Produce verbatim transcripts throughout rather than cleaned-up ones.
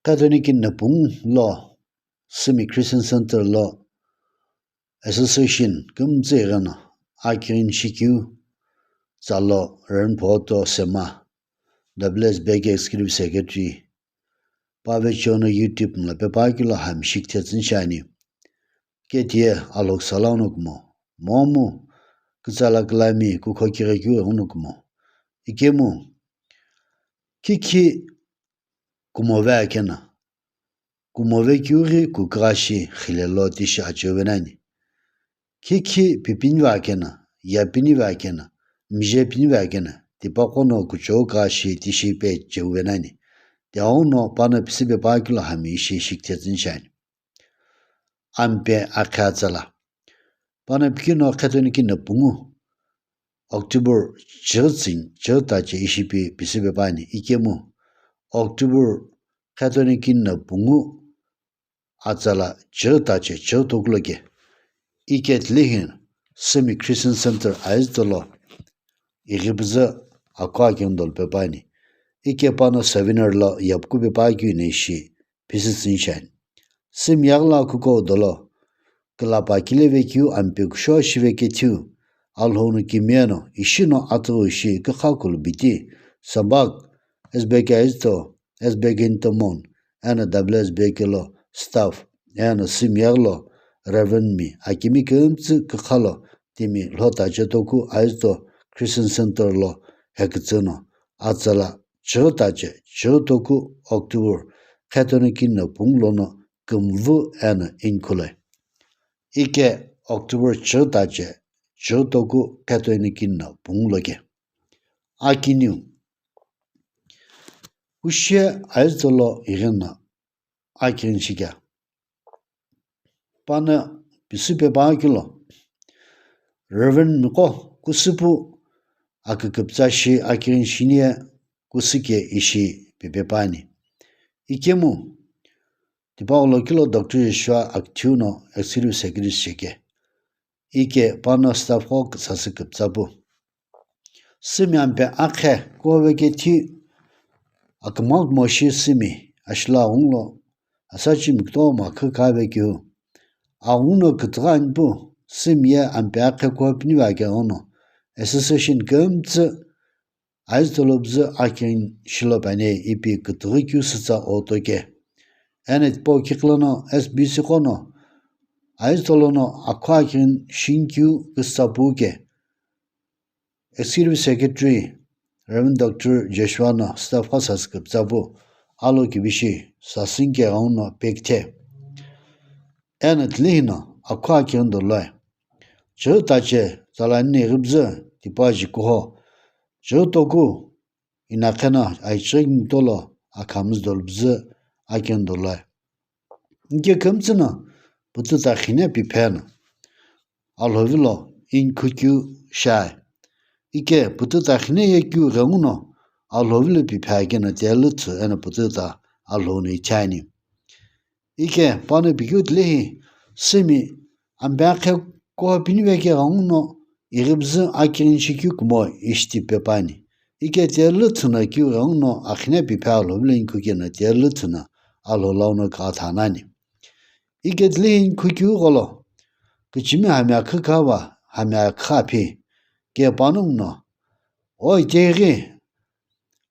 Catholic Kinna Pung lo Simi Christian Center lo association kümtsü ighino akighini shikeu tsalo Reverend Photo Sema, W S B K Executive Secretary, Pave Chono YouTube mla pepa kilo hami shikithetsüni shiani. Ketiye alhoksa launo kumo, momu kütsala külami kukho kighe keu ghenguno kumo. Ikemu kikhi kumove akena, kumove keu ghi kukugha shi xilelo tishi acheu venani. Kikhi pipinive akena, yapinive akena, mijepinive akena, tipaqo no kuchou kugha shi tishi pe cheu venani. Tighenguno pano pisipe pa kilo hami ishi shikithetsüni shiani. Ampe akhe atsala. Pano pikino Catholic Kinna Pungu October chighi tsüni, chighi tache ishi pi pisipe pani. Ikemu October Catholic Kinna Pungu atsala chighi tache chighi tokulo ke. Ike tilihi Simi Christian Center Aizuto lo ighipüzü akhu akighini dolu pepa ani. Ike pano souvenir lo yapuku pepa akeu ino ishi phisütsüni shiani. Simi yaghilo akuko dolo külapa kileve keu ampe kusho shive kethiu, Alhou no kimiye no ishi no atughu ishi kükha kulubiti, Sabak, S B K Aizuto, S B K Ntomon, eno W S B K lo staff, eno Simi yaghilo Reverend mi akimi kümtsü kükha lo timi lhota chetoku Aizuto Christian Center lo hekütsü no atsala chighi tache chighi toku October Catholic Kinna Pungu lono kümvü eno inikhu lo. Ike October chighi tache chighi toku Catholic Kinna Pungu lo ke. Akiniu Kushe Aizuto lo ighino akighini shikea. Pano pisipe pa kilo Reverend miqo kusupu aküküpütsa shi akighini shiniye kusüke ishi pipe pani. Ikemu tipaqo lo kilo Doctor Joshua Akthiu no Executive Secretary shike. Ike pano staff qo sasü küpütsa pu. Simi ampe akhe kuhove kethi akümau kumo shi Simi ashilo aghungu lo asachi mikutomo akhu kave keu. Aghungu no kütüghü ani pu Simi ye ampe akhe kuhopinive akeghono association kümtsü Aizuto lo püzü akighini shilo püani ipi kütüghü keu sütsa oto ke. Eno tipau kiqi lono S B C qo no Aizuto lono akhu akighini shinikeu küsütsa pu ke. Executive Secretary Reverend Doctor Joshua no staff qo sasü küpütsa pu alo kibishi sasü nikeghenguno pekithe. Eno tilihi no akhu akighini dolu lo. Chighi tache tsala ani ighipüzü tipau aji kuho. Chighi toku inaqheno aichighi kini tolo akhamüzü dolu püzü akighini dolu lo. Ike kümtsü no pütüta khine piphe no Alhou vilo inikhu keu shai. Ike pütüta khine ye keu ghenguno Alhou vilo piphe akeno tiye lüthü eno pütüta Alhou no ithi ani. Ike pano pikeu tilihi Simi ampe akhe kuhopinive akeghono ighipüzü akighini shikeu kumo ishi tipe pani. Ike tiye lüthü no keu ghenguno akhine piphe Alhou vilo inikhu keno tiye lüthü no Alhou launo kugha tha nani. Ike tilihi inikhu keu gholo kichimi hami akhu kava hami akhu aphi ke panongu no. O itaghi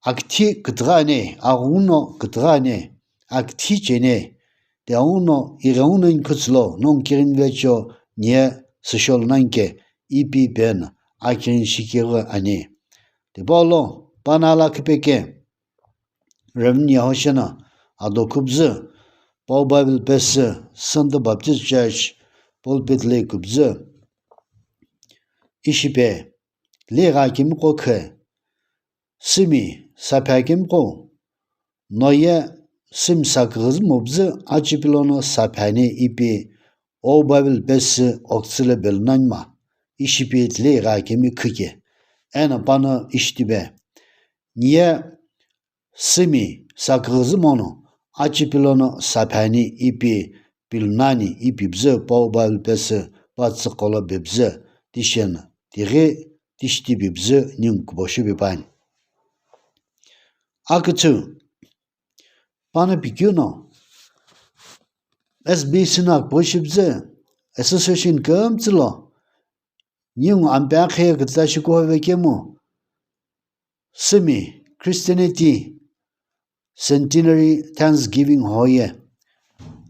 akithi kütüghü ani, aghungu no kütüghü ani, akithi cheni, tighenguno ighenguno inikhu tsülo nongu kighini vecho niye süsholu nani ke ipi peno akighini shikeghi ani. Tipau lo pano ala küpeke Reverend Yehoshena ado küpüzü Paul Bible pesü Centre Baptist Church pulpit lo küpüzü ishipe ligha kemiqo khe Simi saphe kemiqo noye Simi saküghüzü mopüzü achipilono saphe ani ipi O Bible pesü oktsüle belunanima ishipi tile igha kemi khike. Eno pano ishitibe. Niye Simi saküghüzü mono achipilono saphe ani ipi pilunani ipi püzü Paul Bible pesü patsüqolo bepüzü tishena tighi tishitipi püzü ningu kubo shupipani. Aküthü Pano pikeu no S B C no aküpüghü shipüzü association kümtsü lo ningu ampe akhe küta shi kuhove kemu Sümi Christianity Centenary Thanksgiving hoye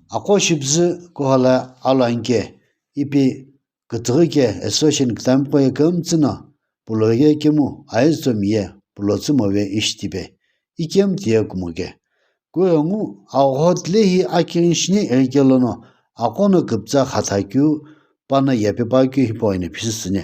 aqo shipüzü kuhala alo anke ipi kütüghü ke association kütamiqo ye kümtsü no pulo ye kemu aizütomi ye pulo tsü move ishi tipe ikemu tiye kumo ke. Kughengu agho tilehi akighini shini ighi kelo no aqo no küpütsa khatha keu pano yepe pa keu hipau ino phisü tsüni.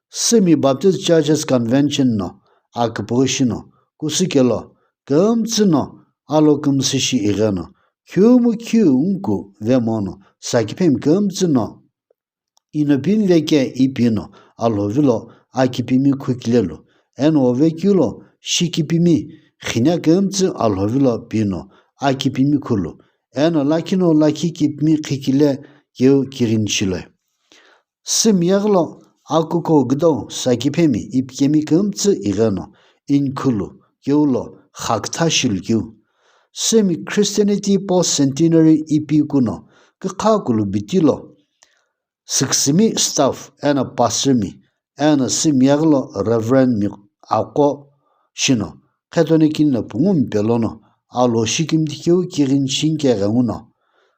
Sümi Baptist Churches Convention no aküpüghü shino kusü kelo kümtsü no alo kümsü shi ighi no khiumu khiu nku vemono sakiphemi kümtsü no inopimi veke ipi no Alhou vilo akipimi khukilelu eno ovekeu lo shikipimi khine kümtsü Alhou vilo pi no akipimi khulu eno lakhi no lakhi kipimi khikile keu kighini shiloi. Sümi yeghi lo akuko küdau sakiphemi ipikemi kümtsü ighi no inkhulu keu lo xakütha shilu keu. Sümi Christianity Post Centenary ipi kuno kükha kulu biti lo süküsümi staff eno pastormi eno Sümi yeghi lo Reverendmi aqo shino khetoni kini no pungu mpe lono alo shikimti keu kighini shinke ghenguno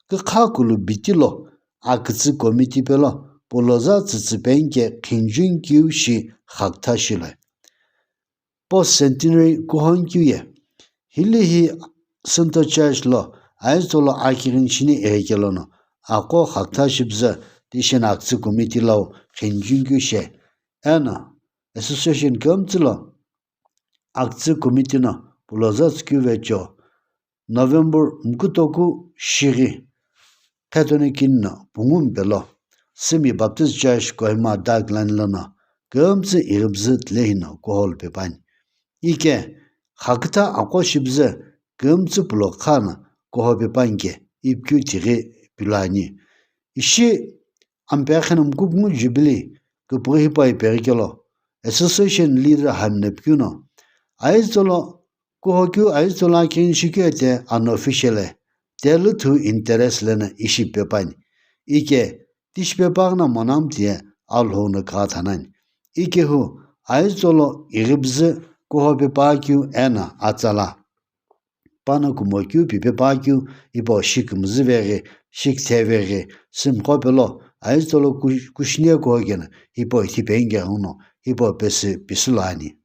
kükha kulu biti lo akütsü committee pelo puloza tsütsü penke khinjun keu shi xakütha shiloi. Post Centenary kuhon keu ye hili hi Sünto Church lo aizütolo akighini shini ighi kelo no aqo xakütha shipüzü tishina akütsü committee lau khinjun keu she eno association kümtsü lo akütsü committee no puloza tsükeu vecho November mkutoku shighi khetoni kini no pungu mpe lo Sümi Baptist Church Kohima Dark Line lono kümtsü ighipüzü tilehi no kuhou pepani. Ike xakütha aqo shipüzü kümtsü pulo khano kuhou pepani ke ipikeu tighi pilo ani. Ishi ampe akheno mkupungu Jubilee küpüghü hipau ipeghi kelo association leader hamino pikeu no aizütolo kuhokeu aizütolo akighini shikeu ete unofficial e telüthu interest leno ishi pepani. Ike tishi pepa ghi no monamu tiye Alhou no kugha thanani. Ikehu aizütolo ighipüzü kuhou pepa keu eno atsala pano kumo keu pipe pa keu hipau shi kümzü veghi shi küthe veghi Sümiqo pelo aizütolo kushiniye kuhokeno hipau ithi pengike ghenguno hipau pesü pisü lo ani.